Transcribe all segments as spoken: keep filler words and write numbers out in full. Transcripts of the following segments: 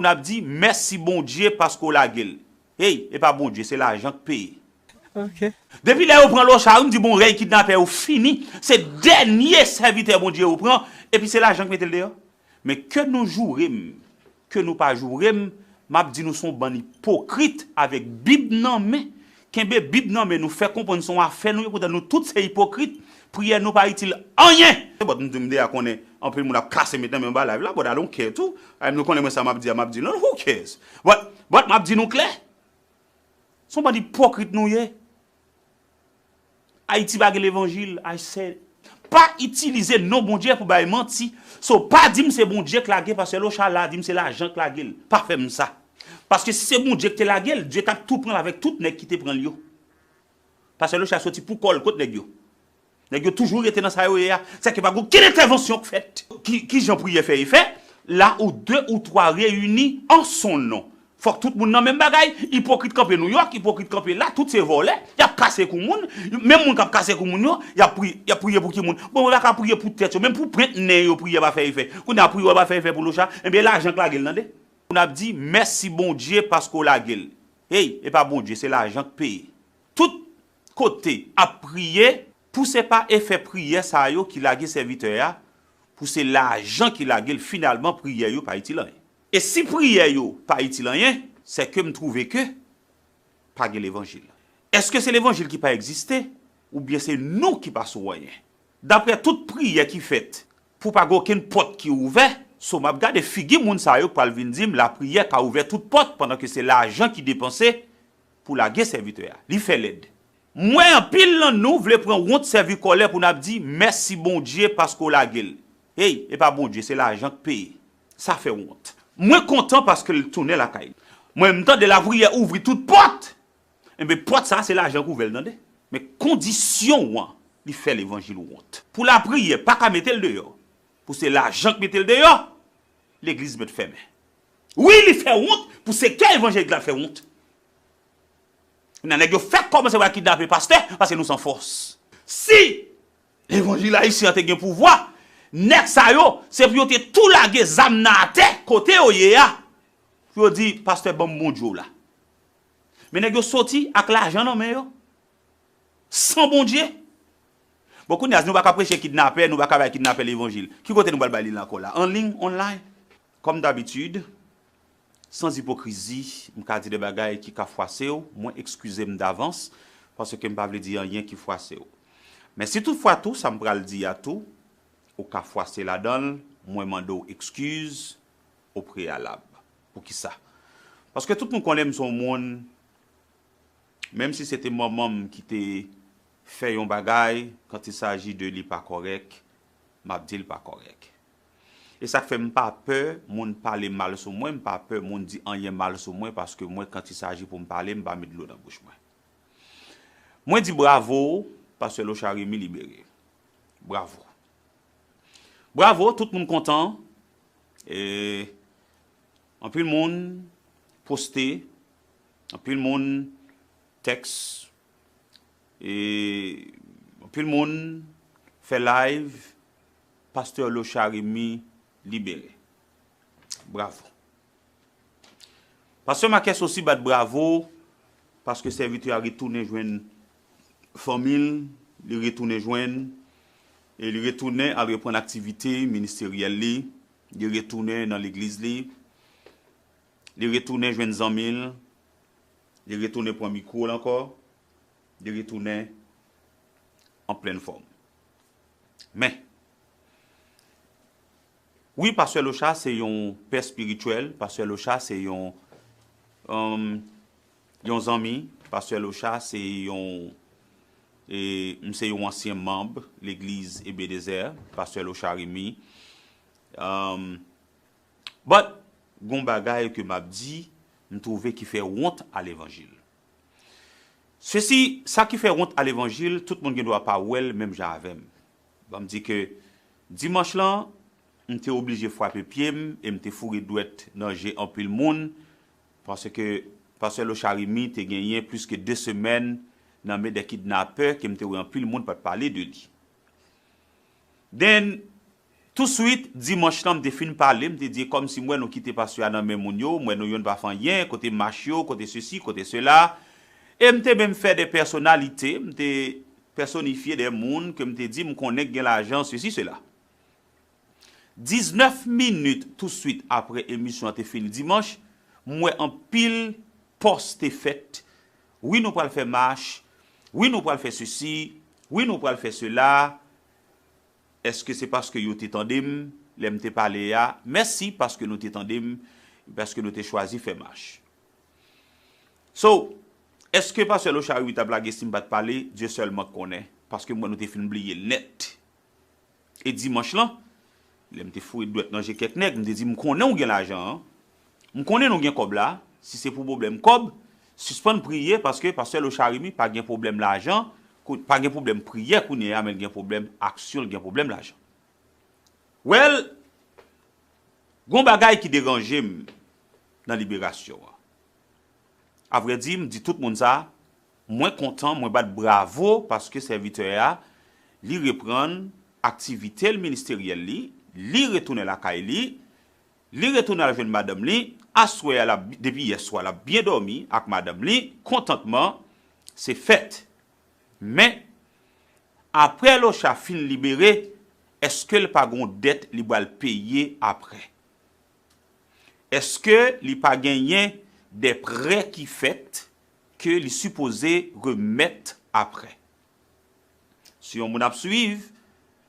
Moun ap di, mèsi Bondye paske w lage l. Hey, e pa Bondye, se lajan k peye. Ok. Depi lè yo pran Lochard, m di bon, rèy kidnapè yo fini. Se dènye sèvitè Bondye yo pran, epi se lajan k mete l deyò. Men ke nou joure m, ke nou pa joure m, m ap di nou se yon bann ipokrit avèk Bib nan men. Kenbe Bib nan men nou, fè konprann se yon afè nou ye, poutan nou tout se ipokrit, priyè nou pa itil anyen. But m di m deja konnen anpil moun ap kase met nan men m ba live la, but I don't care too. Ay, nou konnen mwen sa m ap di a, m ap di l, who cares? But, but m ap di nou klè. Se yon bann ipokrit nou ye. Ayiti pa gen levanjil, I said. Pa itilize non Bondye pou bay manti. So, pa di m se Bondye k lage pastè Lochard la, di m se lajan k lage l. Pa fè m sa. Paske si se Bondye k te lage l, Dye t ap tou pran l avèk tout nèg ki te pran l yo. Pastè Lochard soti pou kò l, kot nèg yo? Nèg yo toujou rete nan sa yo ye a. Sèke pa gen okenn entèvansyon k fèt. Ki, ki jan priyè fè efè? La ou de ou twa reyini an son non. Fòk tout moun nan menm bagay. Ipokrit kanpe Nouyòk, ipokrit kanpe la, tout se vòlè. Y ap kase kou moun. Menm moun k ap kase kou moun yo, y ap pri-, y ap priye pou ki moun? Bon, mwen pa ka priye pou tèt yo. Menm pou pwent nen yo, priyè pa fè efè. Kounye a, priyè pa fè efè pou Lochard. Ebyen, lajan k lage l tande. Moun ap di, mèsi Bondye paske w lage l. Hey, e pa Bondye, se lajan k peye. Tout kote ap priye, pou se pa efè priyè sa yo ki lage sèvitè a, pou se lajan ki lage l, finalman priyè yo pa itil anyen. E si priyè yo pa itil anyen, se ke m twouve ke pa gen levanjil. Èske se levanjil ki pa egziste, oubyen se nou ki pa sou anyen? Daprè tout priyè ki fèt pou pa gen okenn pòt ki ouvè, so m ap gade figi moun sa yo k pral vin di m lapriyè ka ouvè tout pòt pandan ke se lajan ki depanse pou lage sèvitè a. Li fè lèd. M wè anpil nan nou vle pran wont sèvi kòlè pou n ap di, mèsi Bondye paske w lage l. Hey, e pa Bondye, se lajan k peye. Sa fè wont. Mwen kontan paske l tounen lakay li. Mwen, m tande lapriyè ouvri tout pòt. Enben, pòt sa a, se lajan k ouvè l, tande. Men kondisyon w an, li fè levanjil wont. Pou lapriyè, pa ka mete l deyò. Pou se lajan k mete l deyò, legliz mèt fèmen. Wi, li fè wont, pou sektè evanjelik la fè wont. Kounye a, nèg yo fèk kòmanse pral kidnape pastè, paske nou san fòs. Si levanjil ayisyen an te gen pouvwa, nèg sa yo, se pou yo te tou lage zam nan atè, kote yo ye a, pou yo di, pastè, ban m Bondye w la. Men nèg yo soti ak lajan nan men yo, san Bondye. Bon, kounye a, nou pa ka preche kidnapè, nou pa ka bay kidnapè levanjil. Ki kote nou pral bay li la ankò la? An liy, online? Kòm dabitid, san ipokrizi, m ka di de bagay ki ka fwase w, mwen eskize m davans, paske m pa vle di anyen ki fwase w. Men si toutfwa tou, sa m pral di a tou, ou ka fwase ladan l, mwen mande w eskiz o preyalab. Poukisa? Paske tout moun konnen m se yon moun, menm si se te manman m ki te fè yon bagay, quand il s'agit de li pa kòrèk, m ap di l pa kòrèk. E sa k fè m pa pè moun pale mal sou mwen, m pa pè moun di anyen mal sou mwen, paske mwen, quand il s'agit pou m pale, m pa met dlo nan bouch mwen. Mwen di bravo, pastè Lochard Remy libere. Bravo. Bravo, tout moun kontan. E anpil moun poste, anpil moun tèks, e anpil moun fè live, pastè Lochard Remy libere. Bravo. Pastè Marquez osi bat bravo, paske sèvitè a retounen jwenn fanmi l, li retounen jwenn, e li retounen al reprann aktivite ministeryèl li, li retounen nan legliz li, li retounen jwenn zanmi l, li retounen pran mikwo l ankò, li retounen an plèn fòm. Men, wi, pastè Lochard se yon pè espirityèl, pastè Lochard se yon, um, yon zanmi, pastè Lochard se yon, e, m se yon ansyen manm legliz Ebenezer, pastè Lochard Remy. Um, but, gon bagay ke m ap di, m twouve ki fè wont a levanjil. Sesi, sa ki fè wont a levanjil, tout moun gen dwa pa wè l menm jan avè m. Ban m di ke dimanch lan, m te oblije frape pye m e m te foure dwèt nan je anpil moun, paske pastè Lochard Remy te genyen plis ke de semèn nan men de kidnapè ke m te wè anpil moun pa t pale de li. Then, Touswit, dimanch lan, m te fin pale, m te di, kòmsi m wè nou kite pastè a nan men moun yo, m wè nou youn pa fè anyen, kote mach yo, kote sesi, kote sela. E m te menm fè de pèsonalite, m te pèsonifye de moun ke m te di m konnen k gen lajan, sesi, sela. Diznèf minit touswit apre emisyon an te fini dimanch, m wè anpil pòs te fèt. Wi, nou pral fè mach. Wi, nou pral fè sesi. Wi, nou pral fè sela. Èske se paske yo te tande m lè m te pale a? Mèsi paske nou te tande m, paske nou te chwazi fè mach. So, èske pastè Lochard Remy t ap lage si m pa t pale? Dye sèlman k konnen, paske m wè nou te fin bliye l nèt. E dimanch lan, lè m te foure dwèt nan je kèk nèg, m te di, "M konnen w gen lajan an. M konnen nou gen kòb la. Si se pou pwoblèm kòb, sispann priye, paske pastè Lochard Remy pa gen pwoblèm lajan, kou- pa gen pwoblèm priyè kounye a, men l gen pwoblèm aksyon, l gen pwoblèm lajan." Well, gon bagay ki deranje m nan liberasyon an. Avrèdi, m di tout moun sa, mwen kontan, mwen bat bravo paske sèvitè a, li reprann aktivite l ministeryèl li, li retounen lakay li, li retounen al jwenn madanm li, aswè a, l ap, depi yè swa, l ap byen dòmi ak madanm li, kontantman, se fèt. Men, apre Locha fin libere, èske l pa gon dèt li pral peye apre? Èske li pa genyen de prè ki fèt ke li sipoze remèt apre? Si yon moun ap swiv,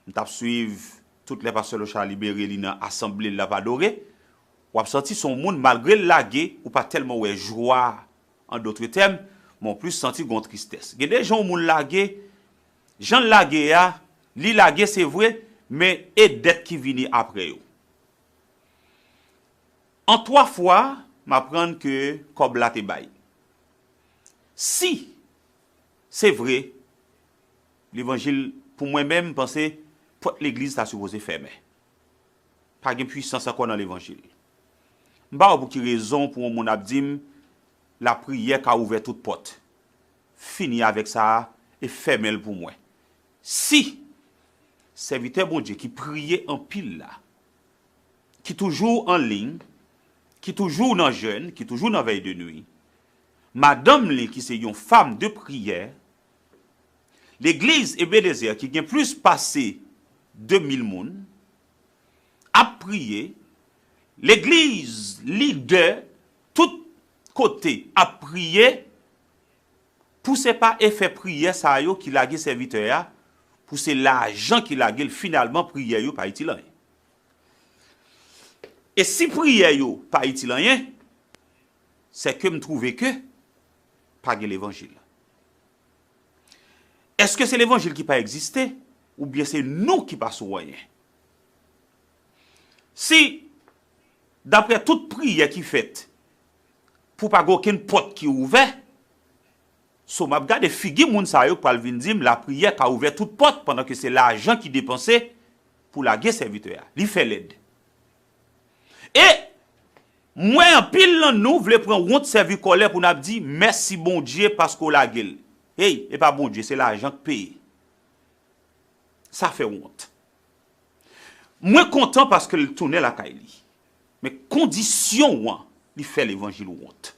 m t ap swiv tout lè pastè Locha libere li nan asanble l ap adore, w ap santi se yon moun, malgre l lage, ou pa tèlman wè jwa, an dòt tèm, men w plis santi gon tristès. Gen de jan yon moun lage, jan l lage a, li lage se vre, men e dèt ki vini apre yo. An twa fwa, m aprann ke kòb la te bay. Si se vre, levanjil, pou mwen menm, m panse pòt legliz ta sipoze fèmen. Pa gen pwisans ankò nan levanjil. M pa wè pou ki rezon pou yon moun ap di m lapriyè ka ouvè tout pòt. Fini avèk sa a e fèmen l pou mwen. Si sèvitè Bondye ki priye anpil la, ki toujou an liy, ki toujou nan jèn, ki toujou nan vèy de nwi, madanm li ki se yon fanm de priyè, legliz Ebenezè ki gen plis pase de mil moun ap priye, legliz, lidè, tout kote ap priye, pou se pa efè priyè sa yo ki lage sèvitè a, pou se lajan ki lage l, finalman priyè yo pa itil anyen. E si priyè yo pa itil anyen, se ke m twouve ke pa gen levanjil. Èske se levanjil ki pa egziste, oubyen se nou ki pa sou anyen? Si, daprè tout priyè ki fèt, pou pa gen okenn pòt ki ouvè, so m ap gade figi moun sa yo k pral vin di m lapriyè ka ouvè tout pòt pandan ke se lajan ki depanse pou lage sèvitè a. Li fè lèd. E m wè anpil nan nou vle pran wont sèvi kòlè pou n ap di, "Mèsi Bondye paske w lage l." Hey, e pa Bondye, se lajan k peye. Sa fè wont. Mwen kontan paske l tounen lakay li. Men kondisyon w an, li fè levanjil wont.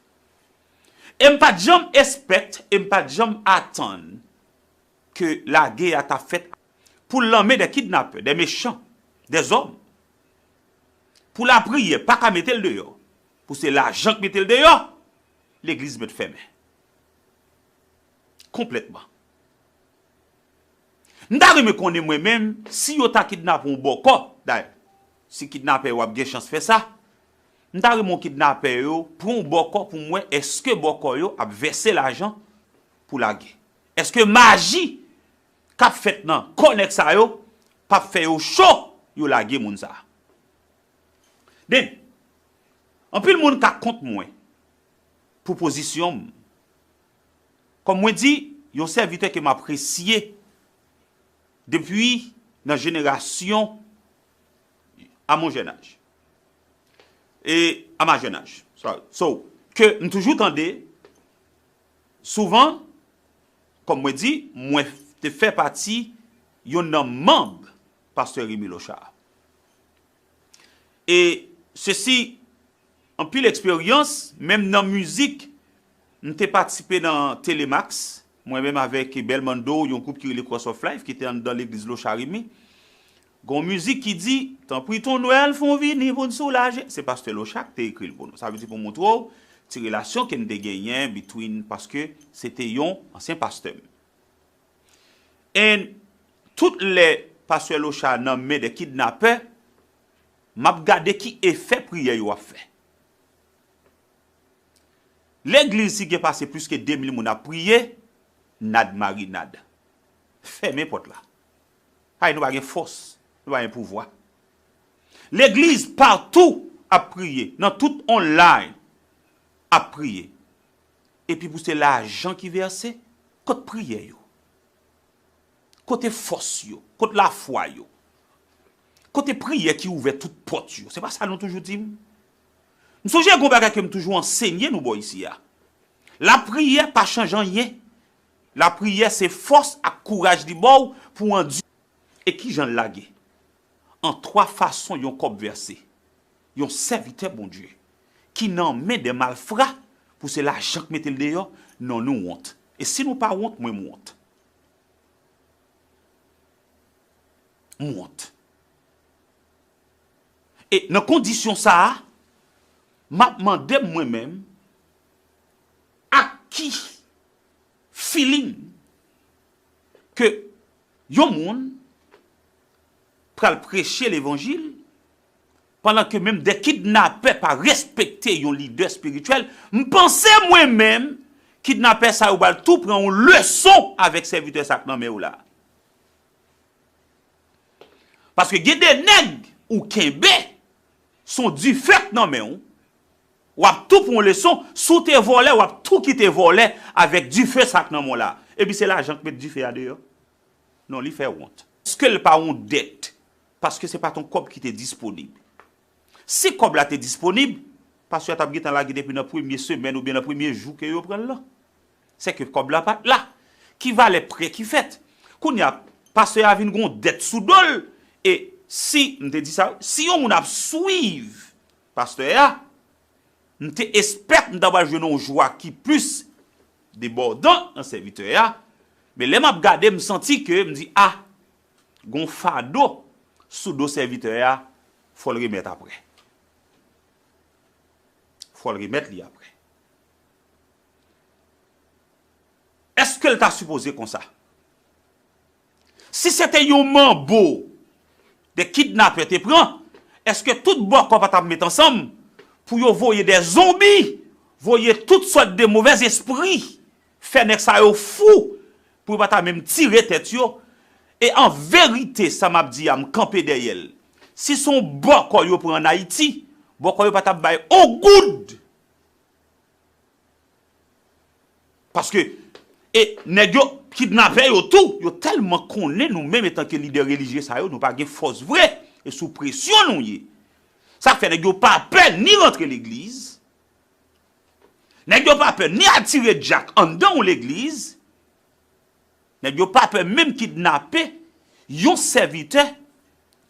E m pa t janm espèk, e m pa t janm atann ke lage a ta fèt pou l nan men de kidnapè, de mechan, de zòm. Pou lapriyè, pa ka mete l deyò. Pou se lajan k mete l deyò, legliz mèt fèmen. Konplètman. M ta renmen konnen mwen menm, si yo ta kidnape yon bòkò, dayè, si kidnapè yo ap gen chans fè sa, m ta renmen yon kidnapè yo pran yon bòkò pou m wè èske bòkò yo ap vèse lajan pou lage. Èske maji k ap fèt nan kò nèg sa yo p ap fè yo cho, yo lage moun sa a? Den, anpil moun ka kont mwen pou pozisyon m. Kòm mwen di, yon sèvitè ke m apresye depi nan jenerasyon à mon jeune âge. E à ma jeune âge. Sorry. So, ke m toujou tande, souvan, kòm mwen di, mwen te fè pati yonn nan manm pastè Remy Lochard. E sesi, anpil eksperyans, menm nan mizik, m te patisipe nan Telemax, mwen menm avèk Belmondo, yon gwoup ki rele Cross of Life, ki te anndan legliz Locha Remy. Gon mizik ki di, tanpri Ton Nwèl, fè w vini pou n soulaje. Se pastè Locha ki te ekri l pou nou. Sa vle di pou montre w ti relasyon ke n te genyen between, paske se te yon ansyen pastè m. And tout lè pastè Locha nan men de kidnapè, m ap gade ki efè priyè yo ap fè. Legliz, si gen pase plis ke de mil moun ap priye, nad marinad. Fèmen pòt la. Ay, nou pa gen fòs, nou pa gen pouvwa. Legliz patou ap priye, nan tout online ap priye. Epi pou se lajan ki vèse, kot priyè yo? Kote fòs yo? Kot lafwa yo? Kote priyè ki ouvè tout pòt yo? Se pa sa nou toujou di m? M sonje gon bagay ke m toujou ansenye nou bò isi a. Lapriyè pa chanje anyen. Lapriyè se fòs ak kouraj li ba w pou w andire. E kijan l lage? An twa fason yon kòb vèse. Yon sèvitè Bondye ki nan men de malfra pou se lajan k mete l deyò, non, nou wont. E si nou pa wont, mwen m wont. M wont. E nan kondisyon sa a, m ap mande m mwen menm, ak ki feeling ke yon moun pral preche levanjil, pandan ke menm de kidnapè pa respekte yon lidè espirityèl, m panse mwen menm, kidnapè sa yo pral tou pran yon leson avèk sèvitè sa k nan men w la. Paske gen de nèg ou kenbe, se yon dife k nan men w, w ap tou pran yon leson, si w te vòlè, w ap tou kite vòlè avèk dife sa k nan men w la. Epi se lajan k met dife a deyò. Non, li fè wont. Èske l pa yon dèt? Paske se pa t yon kòb ki te disponib. Si kòb la te disponib, pastè a t ap gentan lage depi nan premye semèn oubyen nan premye jou ke yo pran l lan. Sèke kòb la pa t la. Ki valè prè ki fèt? Kounye a, pastè a vin gon dèt sou do l. E si, m te di sa, si yon moun ap swiv pastè a, m te espè m ta pral jwenn yon jwa ki plis debòdan nan sèvitè a. Men lè m ap gade, m santi ke m di, a, gon fado sou do sèvitè a, fò l remèt apre. Fò l remèt li apre. Èske l ta sipoze konsa? Si se te yon manbo de kidnapè te pran, èske tout bòkò pa t ap met ansanm pou yo voye de zonbi, voye tout sòt de movèzespri, fè nèg sa yo fou, pou yo pa ta menm tire tèt yo? E an verite, sa m ap di a, m kanpe dèyè l. Si se yon bòkò yo pran ann Ayiti, bòkò yo pa t ap bay on goud. Paske, e nèg yo, kidnapè yo tou, yo tèlman konnen nou menm etanke lidè relijye sa yo, nou pa gen fòs vre, e sou presyon nou ye. Sa k fè nèg yo pa pè ni rantre legliz, nèg yo pa pè ni al tire djak anndan yon legliz, nèg yo pa pè menm kidnape yon sèvitè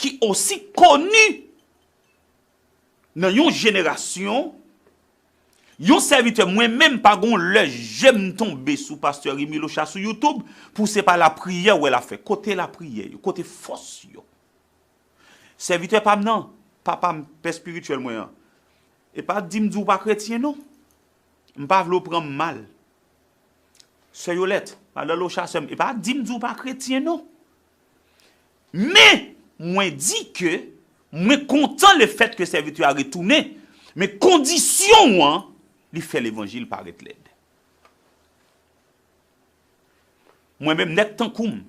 ki osi koni nan yon jenerasyon, yon sèvitè, mwen menm pa gon lè je m tonbe sou pastè Remy Locha sou YouTube pou se pa lapriyè w wè l ap fè. Kote lapriyè yo? Kote fòs yo? Sèvitè pa m nan, papa m, pè espirityèl mwen an, e pa di m di w pa kretyen non. M pa vle w pran m mal. Sè Yolèt, madan Locha, sè m, e pa di m di w pa kretyen non. Men, mwen di ke mwen kontan lefèt ke sèvitè a retounen, men kondisyon an, li fè levanjil parèt lèd. Mwen menm, nèg tankou m,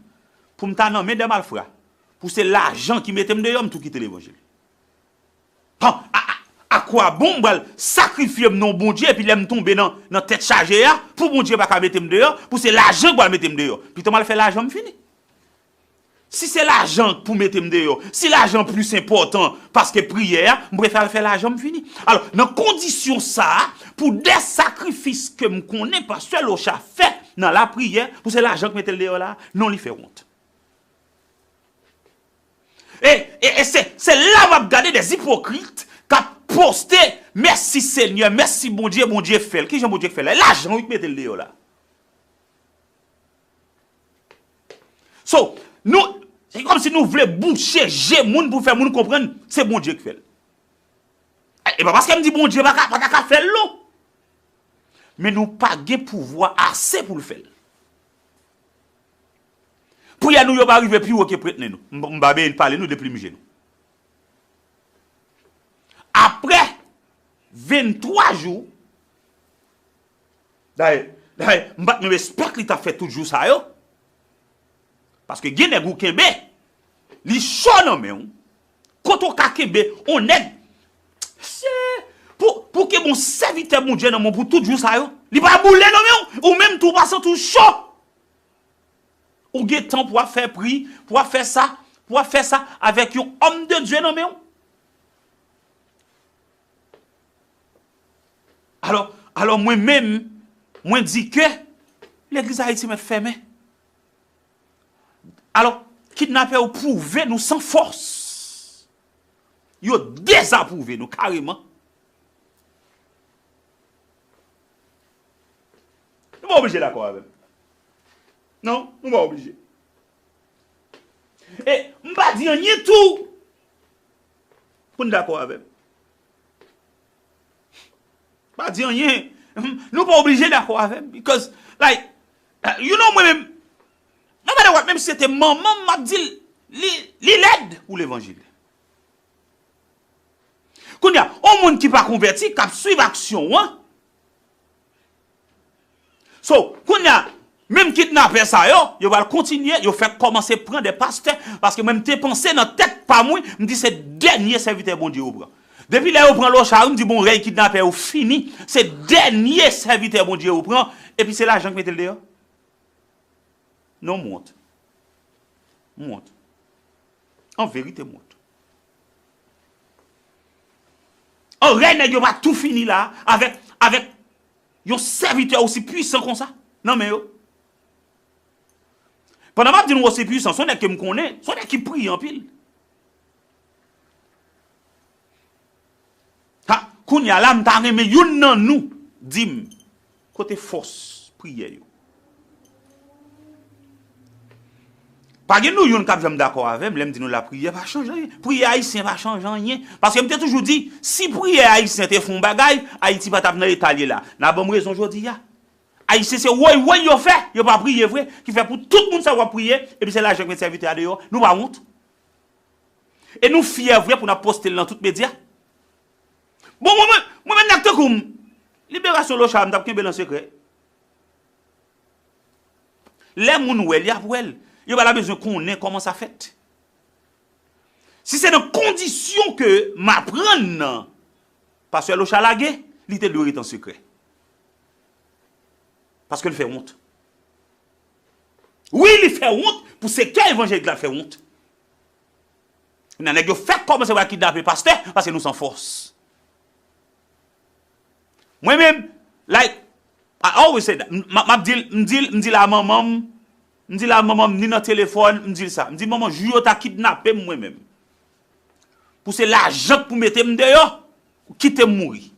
pou m ta nan men de malfra, pou se lajan ki mete m deyò, m tou kite levanjil. Ha, a, a, akwabon m pral sakrifye m nan Bondye, epi lè m tonbe nan, nan tèt chaje a, pou Bondye pa ka mete m deyò, pou se lajan k pral mete m deyò. Pito m al fè lajan m fini. Si se lajan k pou mete m deyò, si lajan plis enpòtan paske priyè a, m prefere al fè lajan m fini. Alò, nan kondisyon sa a, pou de sakrifis ke m konnen pastè Locha fè nan lapriyè, pou se lajan k mete l deyò la, non, li fè wont. E, e, e se, se la m ap gade de ipokrit k ap poste, mèsi Senyè, mèsi Bondye, Bondye fè l. Kijan Bondye k fè l la? Lajan wi k mete l deyò la. So, nou, se kòmsi nou vle bouche je moun pou fè moun konprann se Bondye k fè l. E pa paske m di Bondye pa ka, pa ta ka fè l non. Men nou pa gen pouvwa ase pou l fè l. Priyè nou yo pa rive pi wo ke prèt nou. M, m pa benyen pale nou de plim je nou. Apre venntwa jou, dayè, dayè, m pa t menm espèk li t ap fè tout jou sa yo. Paske gen nèg ou kenbe, li cho nan men w. Kote w ka kenbe on nèg, se pou, pou kenbe on sèvitè Bondye nan men w pou tout jou sa yo, li pa boule nan men w, ou menm tou w pa santi w cho. Ou gen tan pou w ap fè pri, pou w ap fè sa, pou w ap fè sa avèk yon homme de Dieu nan men w. Alò, alò mwen menm, mwen di ke legliz Ayiti mèt fèmen. Alò, kidnapè yo pwouve nou san fòs. Yo dezapwouve nou kareman. Nou pa oblije dakò avè m. Non, nou pa oblije. E m pa di anyen tou pou n dakò avè m. Pa di anyen. Nou pa oblije dakò avè m. Because, like, you know, mwen menm, no matter what, menm si se te manman m, m ap di l, li, li lèd pou levanjil. Kounye a, yon moun ki pa konvèti, k ap swiv aksyon an, so, kounye a, menm kidnapè sa yo, yo pral kontinye, yo fèk kòmanse pran de pastè, paske mwen m te panse nan tèt pa mwen, m di se dènye sèvitè Bondye yo pran. Depi lè yo pran Lochard, m di bon rèy kidnapè yo fini, se dènye sèvitè Bondye yo pran, epi se lajan k mete l deyò. Non, m wont. M wont. An verite, m wont. An rèy nèg yo pa tou fini la avèk, avèk yon sèvitè osi pwisan konsa nan men yo. Pandan m ap di nou osi pwisan, se yon nèg ke m konnen, se yon nèg ki priye anpil. Ha, kounye a la, m ta renmen youn nan nou di m kote fòs priyè yo. Pa gen nou youn k ap janm dakò avè m lè m di nou lapriyè pa chanje anyen. Priyè ayisyen pa chanje anyen. Paske m te toujou di, si priyè ayisyen te fè yon bagay, Ayiti pa t ap nan eta l ye la. N a ban m rezon jodi a. Ayisyen se woy woy yo fè, yo pa priye vre. Ki fè pou tout moun sa w ap priye, epi se lajan k met sèvitè a deyò. Nou pa wont? E nou fyè vre pou n ap poste l nan tout medya. Bon, mwen, mwen, mwen menm nèg tankou m, liberasyon Lochard, m t ap kenbe l an sekrè. Lè moun wè l, y ap wè l. Yo pa ta bezwen konnen kòman sa fèt. Si se nan kondisyon ke m aprann nan, pastè Lochard lage, li te dwe ret an sekrè. Paske l fè wont. Wi, li fè wont pou sektè evanjelik la, l fè wont. Kounye a nèg yo fèk kòmanse pral kidnape pastè paske nou san fòs. Mwen menm, like, I always say that. M, m, m ap di l, m di l, m di l a manman m, m di l a manman m ni nan telefòn, m di l sa. M di, "Manman, jou yo ta kidnape m mwen menm, pou se lajan k pou mete m deyò, kite m mouri."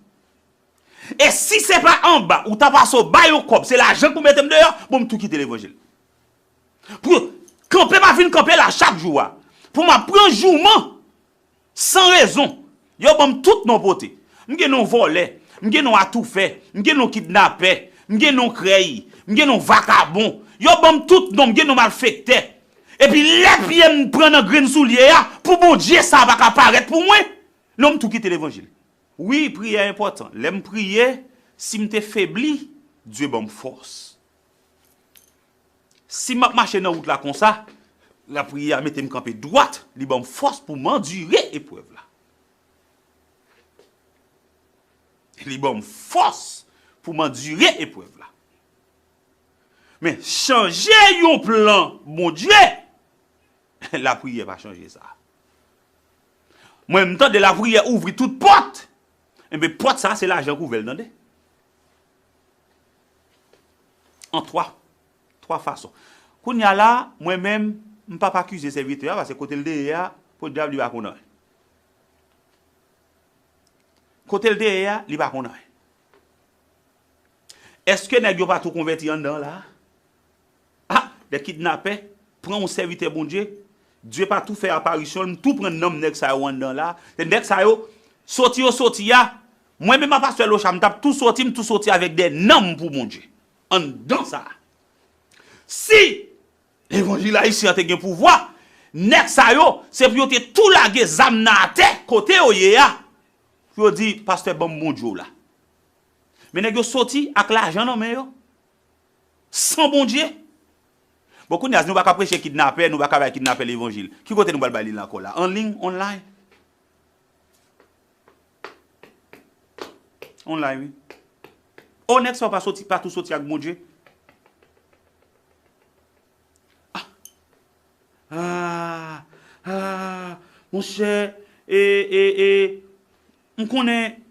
E si se pa anba, ou ta pase w bay yon kòb, se lajan k pou mete m deyò, bon, m tou kite levanjil. Pou kanpe m ap vin kanpe la chak jou a. Pou m ap pran jouman san rezon. Yo ban m tout non pote. M gen non vòlè, m gen non atoufè, m gen non kidnapè, m gen non krèy, m gen non vakabon. Yo ban m tout non, m gen non malfektè. Epi lè pye m pran nan grenn soulye a, pou Bondye sa pa ka parèt pou mwen. Non, m tou kite levanjil. Wi, priyè enpòtan. Lè m priye, si m te febli, Dye ban m fòs. Si m ap mache nan wout la konsa, lapriyè a mete m kanpe dwat, li ban m fòs pou m andire eprèv la. Li ban m fòs pou m andire eprèv la. Men chanje yon plan Bondye, lapriyè pa chanje sa. Mwen, m tande lapriyè ouvri tout pòt. Enben, pòt sa, se lajan k ouvè l, tande. An twa, twa fason. Kounye a la, mwen menm, m p ap akize sèvitè a, paske kote l te ye a, Podyab li pa konn anyen. Kote l te ye a, li pa konn anyen. Èske nèg yo pa tou konvèti anndan la? Ah, de kidnapè pran yon sèvitè Bondye. Dye pa tou fè aparisyon l, m tou pran nanm nèg sa yo anndan la. Se nèg sa yo, soti yo soti a. Mwen menm a pastè Locha, m t ap tou soti, m tou soti avèk de nanm pou Bondye. Anndan sa. Si levanjil ayisyen an te gen pouvwa, nèg sa yo, se pou yo te tou lage zam nan atè, kote yo ye a. Pou yo di, pastè, ban m Bondye w la. Men nèg yo soti ak lajan nan men yo. San Bondye. Bon, kounye a, nou pa ka preche kidnapè, nou pa ka bay kidnapè levanjil. Ki kote nou pral bay li la ankò la? An liy, online? Online, wi. O, nèg sa yo pa soti, pa tou soti ak Bondye. Ah, ah, ah, monchè, e, e, e, m konnen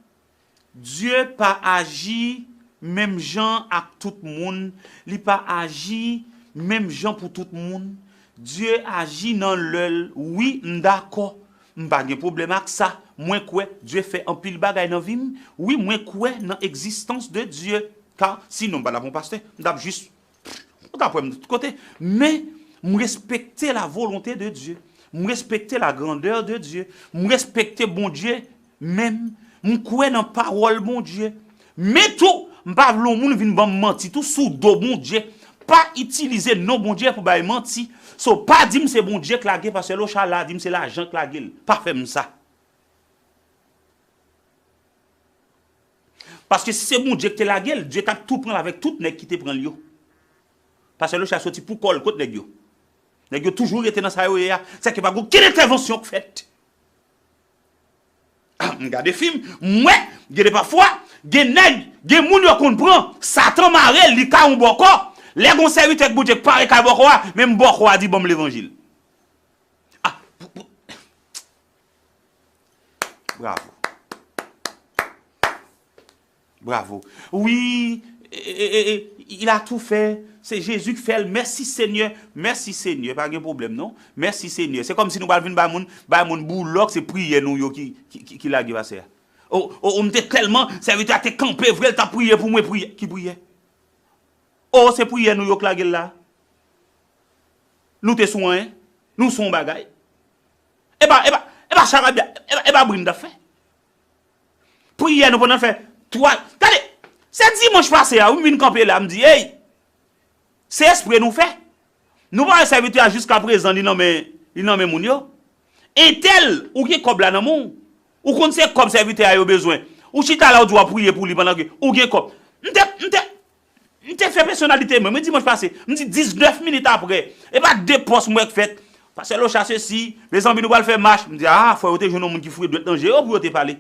Dye pa aji menm jan ak tout moun, li pa aji menm jan pou tout moun. Dye aji nan lè l, wi, m dakò. M pa gen pwoblèm ak sa. Mwen kwè Dye fè anpil bagay nan vi m. Wi, mwen kwè nan egzistans de Dye. Ka, sinon, m pa t ap yon pastè. M t ap jis, ou t ap wè m tout kote. Men, m respekte la volonte de Dye. M respekte la grandeur de Dye. M respekte Bondye menm. M kwè nan pawòl Bondye. Men tou, m pa vle yon moun vin ban m manti tou sou do Bondye. Pa itilize non Bondye pou bay manti. So, pa di m se Bondye k lage, pastè Locha la di m se lajan k lage l. Pa fè m sa. Paske si se Bondye ki te lage l, Dye t ap tou pran l avèk tout nèg ki te pran l yo. Pastè Locha soti pou kò l, kot nèg yo? Nèg yo toujou rete nan sa yo ye a. Sèke pa gen okenn entèvansyon k fèt. Ah, m gade fim, m wè, gen de pafwa, gen nèg, gen moun yo konn pran, Satan mare l, li ka yon bòkò. Lè gon sèvitè k Bondye k pare kay bòkò a, menm bòkò a di ban m levanjil. Ah, pou, pou, Bravo. Bravo. Wi, e, e, e, e, il a tout fait. Se Jezi k fè l. Mèsi Senyè. Mèsi Senyè. Pa gen pwoblèm non. Mèsi Senyè. Se kòmsi nou pral vin bay moun, bay moun boulòk, se priyè nou yo ki, ki, ki, ki lage pase a. O, o, o, m te tèlman, sèvitè a te kanpe vre, l t ap priye pou mwen, priyè. Ki priyè? O, se priyè nou yo k lage l la. Nou te sou anyen? Nou sou yon bagay? E pa, e pa, e pa charabya, e pa, e pa bri n t ap fè? Priyè nou pandan fè twa, gade, se dimanch pase a, wi, m vin kanpe la, m di, ey, se espre nou fè. Nou pa wè sèvitè a jiskaprezan li nan men, li nan men moun yo. Entèl, ou gen kòb la nan men w. Ou konn se kòb sèvitè a yo bezwen. Ou chita la, ou di w ap priye pou li pandan ke ou gen kòb. M te, m te, m te fè pèsonalite mwen, mwen dimanch pase, m di diznèf minit apre, e pa de pòs m wè k fèt. Pastè Locha sesi, mezanmi nou pral fè mach. M di, ah, fò yo te jwenn yon moun ki foure dwèt nan je yo pou yo te pale.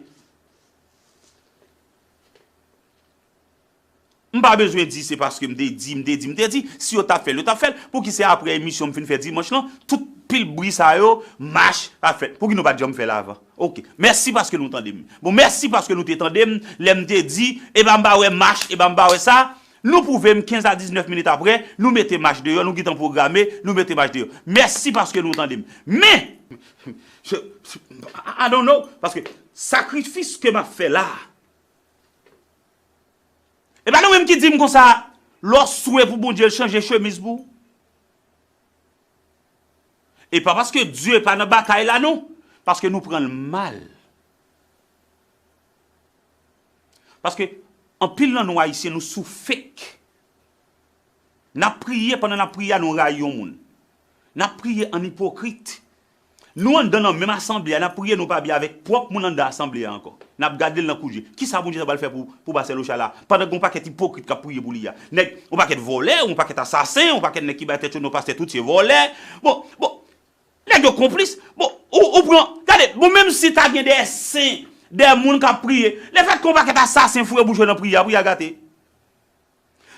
M pa bezwen di se paske m te di, m te di, m te di. Si yo t ap fè l, yo t ap fè l. Pouki se apre emisyon m fin fè dimanch lan, tout pil bri sa yo, mach ap fèt? Pouki nou pa t janm fè l avan? Oke. Mèsi paske nou tande m. Bon, mèsi paske nou te tande m lè m te di, e pa m pa wè mach, e pa m pa wè sa. Nou pwouve m kenz a diznèf minit apre, nou mete mach deyò, nou gentan pwograme, nou mete mach deyò. Mèsi paske nou tande m. Men, je, I don't know, paske sakrifis ke m ap fè la, e pa nou menm ki di m konsa, lè w swe pou Bondye, l chanje chemiz pou w. E pa paske Dye pa nan batay la non, paske nou pran l mal. Paske anpil nan nou Ayisyen, nou sou fake. N ap priye, pandan n ap priye a, nou rayi yon moun. N ap priye an ipokrit. Nou anndan nan menm asanble a, n ap priye, nou pa byen avèk pwòp moun anndan asanble a ankò. N ap gade l nan kou je. Kisa Bondye sa pral fè pou, pou pastè Locha la? Pandan gen yon pakèt ipokrit k ap priye pou li a. Nèg, yon pakèt vòlè, yon pakèt asasen, yon pakèt nèg ki bay tèt yo non pastè tout se vòlè. Bon, bon, nèg yo konplis. Bon, ou, ou pran, gade, bon, menm si ta gen de sen, de moun k ap priye, lefètke yon pakèt asasen foure bouch yo nan priyè, priyè a gate.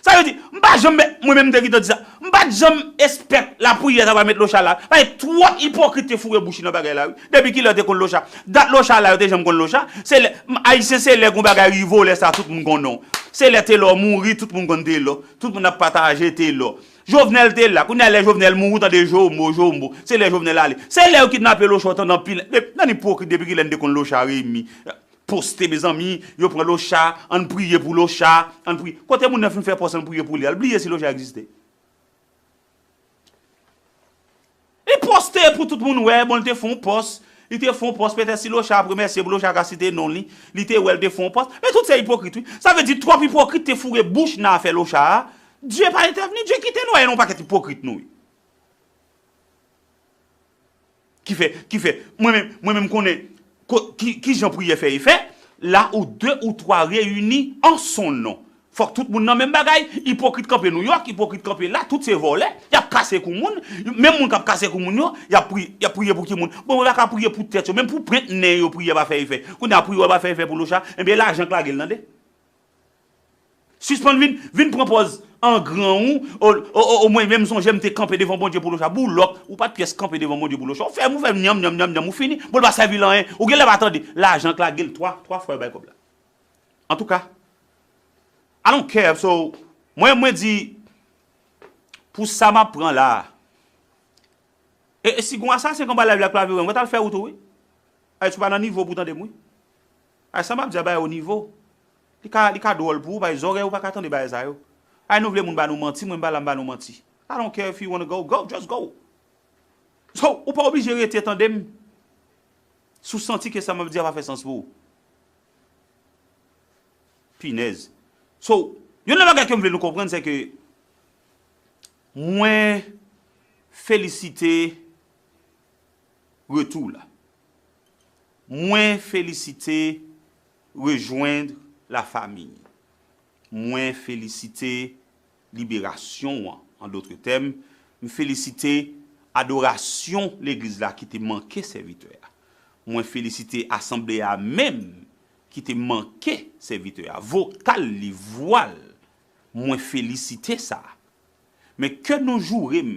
Sa vle di, m pa janm, mwen menm m te gentan di sa, m pa t janm espèk lapriyè sa pral met Locha la. Paske twòp ipokrit te foure bouch li nan bagay la, wi. Depi kilè yo te konn Locha? Dat Locha la, yo te janm konn Locha? Se lè, m, Ayisyen, se lè gon bagay rive w, lè sa tout moun konnen w. Se lè Telò mouri, tout moun konn Telò. Tout moun ap pataje Telò. Jovenel te la. Kounye a lè Jovenel mouri, w tande Jombo, Jombo. Se lè Jovenel ale. Se lè yo kidnape Locha, w tande anpil. Nan ipokrit depi kilè n te konn Locha Remy. Poste, mezanmi, yo pran Locha, ann priye pou Locha, ann priye. Kote moun nan fin fè pòs, ann priye pou li a? L bliye si Locha egziste. Li poste pou tout moun wè, bon, li te fè yon pòs, li te fè yon pòs, petèt si Locha ap remèsye pou Locha ka site non li, li te wè l te fè yon pòs, men tout se ipokrit, wi. Sa vle di, twòp ipokrit te foure bouch nan afè Locha a, Dye pa entèvni, Dye kite nou, e nou pakèt ipokrit nou, wi. Ki fè, ki fè, mwen menm, mwen menm konnen ko- ki, ki jan priyè fè efè, la ou de ou twa reyini an son non. Fòk tout moun nan menm bagay, ipokrit kanpe Nouyòk, ipokrit kanpe la, tout se vòlè, y ap kase kou moun, menm moun k ap kase kou moun yo, y ap pri, y ap priye pou ki moun? Bon, yo pa ka priye pou tèt yo, menm pou pwent nen yo priyè pa fè efè. Kounye a priyè pa fè efè pou Locha, enben lajan k lage l nan de. Sispann vin, vin pran pòz an gran ou, o, o, o, omwen menm sonje m te kanpe devan Bondye pou Locha. Boulòk, ou pa t pyès kanpe devan Bondye pou Locha. Ou fè m, ou fè m nyanm, nyanm, nyanm, nyanm, ou fini. Bon, l pa sèvi l anyen. Ou genlè pa tande. Lajan k lage l twa, twa fwa yo bay kòb la. Antouka, I don't care. So, mwen, mwen di, pou sa m ap pran la, e, e si gon asasen k anba live la k pa vle wè m, mwen t al fè wout ou, wi. Ay, si w pa nan nivo pou w tande m, wi. Ay, sa m ap di a bay ou nivo. Li ka, li ka dwòl pou ou, bay zòrèy ou pa ka tande bagay sa yo. Ay, nou vle moun ba nou manti, mwen m pa la m ba nou manti. I don't care if you wanna go, go, just go. So, ou pa oblije rete tande m. Si w santi ke sa m ap di a pa fè sans pou ou. Pinèz. So, youn nan bagay ke m vle nou konprann, se ke mwen felisite retou la. Mwen felisite rejwenn lafanmi. Mwen felisite liberasyon an. An dòt tèm, m felisite adorasyon legliz la ki te manke sèvitè a. Mwen felisite asanble a menm ki te manke sèvitè a. Vokal li, vwa l, mwen felisite sa. Men ke nou joure m,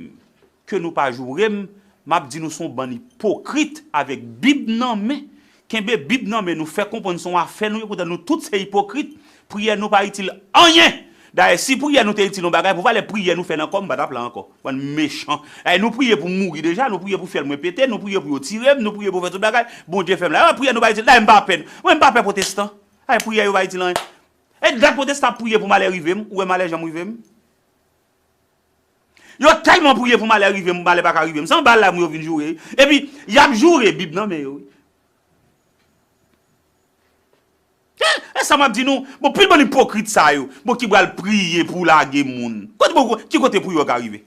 ke nou pa joure m, m ap di nou se yon bann ipokrit avèk Bib nan men. Kenbe Bib nan men nou, fè konprann se yon afè nou ye, poutan nou tout se ipokrit. Priyè nou pa itil anyen. Dayè, si priyè nou te itil yon bagay, pou valè priyè nou fè nan kò m, m pa t ap la ankò. Bann mechan. Dayè, nou priye pou m mouri deja, nou priye pou fyèl mwen pete, nou priye pou yo tire m, nou priye pou yo fè tout bagay. Bondye fè m la. Dayè, priyè nou pa itil. Dayè, m pa pè. Mwen, m pa pè pwotestan. Dayè, priyè yo pa itil anyen. E dat pwotestan ap priye pou malè rive m, ou wè malè janm rive m? Yo tèlman priye pou malè rive m, malè pa ka rive m. Se anba lame yo vin joure. Epi, y ap joure Bib nan men yo, wi. E, e sa m ap di nou, bon, pil bann ipokrit sa yo, bon, ki pral priye pou lage moun. Kote, bon, ki kote priyè w ka rive?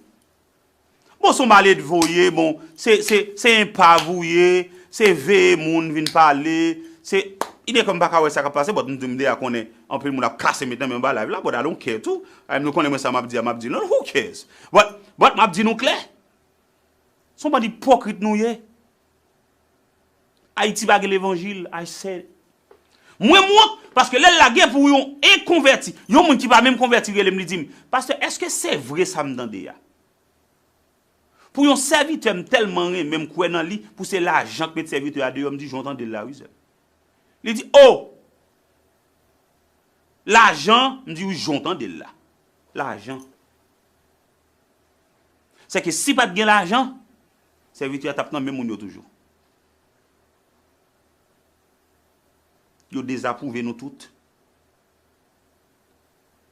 Bon, se yon maledve w ye, bon, se, se, se enpav ou ye, se veye moun vin pale, se, i de kòm pa ka wè sa k ap pase, but m, m deja konnen anpil moun ap kase met nan men anba live la, but I don't care too. Ay, nou konnen mwen sa m ap di a, m ap di, non, who cares? But, but m ap di nou klè. Se yon bann ipokrit nou ye. Ayiti pa gen levanjil, I said. Mwen, m wont, paske lè l lage pou yon enkonvèti, yon moun ki pa menm konvèti rele m, li di m, "Pastè, èske se vre sa m tande a?" Pou yon sèvitè m tèlman renmen, m kwè nan li, pou se lajan k met sèvitè a deyò, m di, "Jan w tande l la, wi, sè." Li di, "O! Lajan?" M di, "Wi, jan w tande l la. Lajan." Sèke si pa t gen lajan, sèvitè a t ap nan men moun yo toujou. Yo dezapwouve nou tout.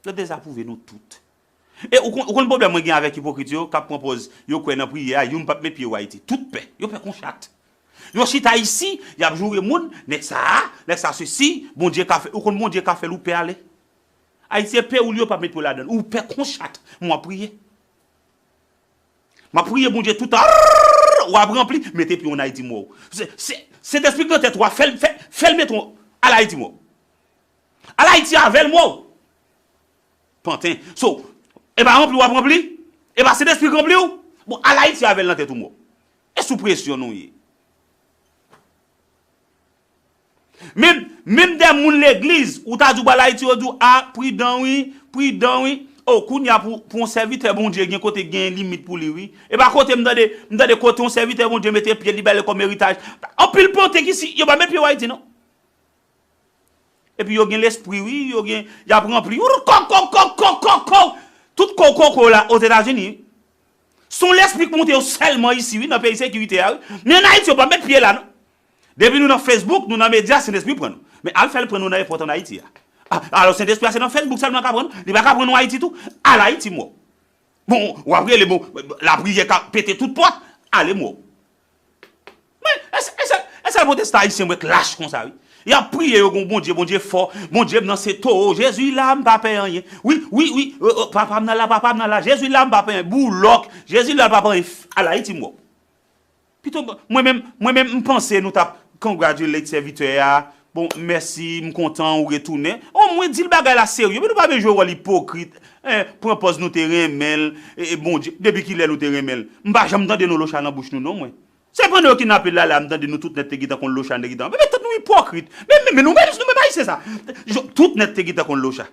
Yo dezapwouve nou tout. E ou konn, ou konn pwoblèm mwen gen avèk ipokrit yo, k ap pran pòz yo kwè nan priyè a, youn p ap met pye w Ayiti. Tout pè. Yo pè kon chat. Yo chita isi, y ap joure moun, nèg sa a, nèg sa sesi, Bondye ka fè, ou konn Bondye ka fè l ou pè ale. Ayiti e pè ou l ye, yo p ap met pye w ladan l. Ou pè kon chat. Mwen w ap priye. M ap priye Bondye toutan, w ap ranpli, mete pye w an Ayiti m wè w. Se, se, Sentespri k nan tèt ou a, fè l, fè, fè l mete w al Ayiti m wè w. Al Ayiti avè l m wè w. Panten. So, e pa ranpli w ap ranpli? E pa Sentespri k ranpli w? Bon, al Ayiti avè l nan tèt ou m wè w. E sou presyon nou ye. Menm, menm de moun legliz, ou ta di w pral Ayiti, yo di w, "A, pridan wi, pridan wi." O, kounye a pou, pou yon sèvitè Bondye, gen kote gen limit pou li wi. E pa kote m tande, m tande kote yon sèvitè Bondye mete pye l, li bay l kòm eritaj. Anpil panten ki si, yo pa met pye w Ayiti non. Epi yo gen lespri, wi, yo gen, y ap ranpli. Kòk, kòk, kòk, kòk, kòk, kòk. Tout kòk, kòk, kòk la, Ozetazini. Se yon lespri k monte yo sèlman isi, wi, nan peyi sekirite a, wi. Men ann Ayiti, yo pa met pye la, non. Depi nou nan Facebook, nou nan medya, Sentespri pran nou. Men al fè l pran nou nan èpòt ann Ayiti a. A, alò, Sentespri a se nan Facebook sèlman l ka pran nou. Li pa ka pran nou Ayiti tou. Al Ayiti, mò. Bon, w ap rele, bon, lapriyè ka pete tout pòt. Ale, mò. Men, e sèl, e sèl pwotestan ayisyen mwen k lach konsa, wi. Y ap priye, yo gen yon Bondye, Bondye fò. Bondye m nan se towo. Jezi la, m pa pè anyen. Wi, wi, wi, papa m nan la, papa m nan la. Jezi la, m pa pè anyen. Boulòk. Jezi la, m pa pè anyen. Al Ayiti, mò. Pito, mwen menm, mwen menm, m panse nou t ap congratulate sèvitè a. Bon, mèsi, m kontan ou retounen. Omwen di l bagay la serye. Men nou pa bezwen wòl ipokrit. Eh, pran pòz nou te renmen l. E, e Bondye, depi kilè nou te renmen l? M pa janm tande non Locha nan bouch nou, non, mwen. Se pandan yo kidnape l la, la, m tande nou tout nèt te gentan konn Locha, te gentan. Men, men, tout nou ipokrit. Men, men, men nou menm, nou menm ayisyen sa. Tout nèt te gentan konn Locha.